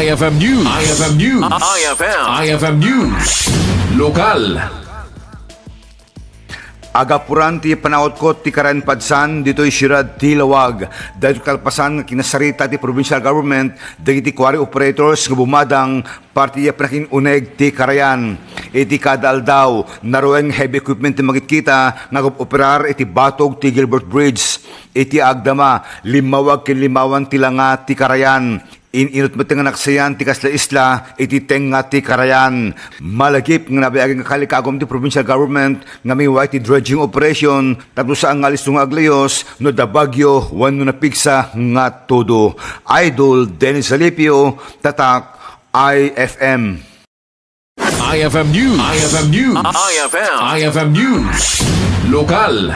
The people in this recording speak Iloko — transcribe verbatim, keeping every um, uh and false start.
I F M News. I F M News. I F M. I F M News. Lokal. Agapuran ti panautkot ti karayan padsan ditoy siudad ti Laoag. Daytoy kalpasan nga kinasarita ti provincial government dagiti quarry operators nga bumadang parte iti panakin-uneg ti karayan. Iti kada aldaw, naruen nga heavy equipment ti makitkita nga agoperar iti batog ti Gilbert Bridge. Iti agdama, limmawag ken limmawan ti langa ti karayan. In-inut met nga naksayan ti kasla isla iti tengnga ti karayan. Malagip nga nabayag nga kalikagum ti provincial government nga maiwa iti dredging operation tapno saan nga alisto nga aglayos no adda bagyo wenno napigsa nga tudo. Idol Dennis Alipio, Tatak, I F M. I F M News. I F M News. I F M. I F M News. Lokal.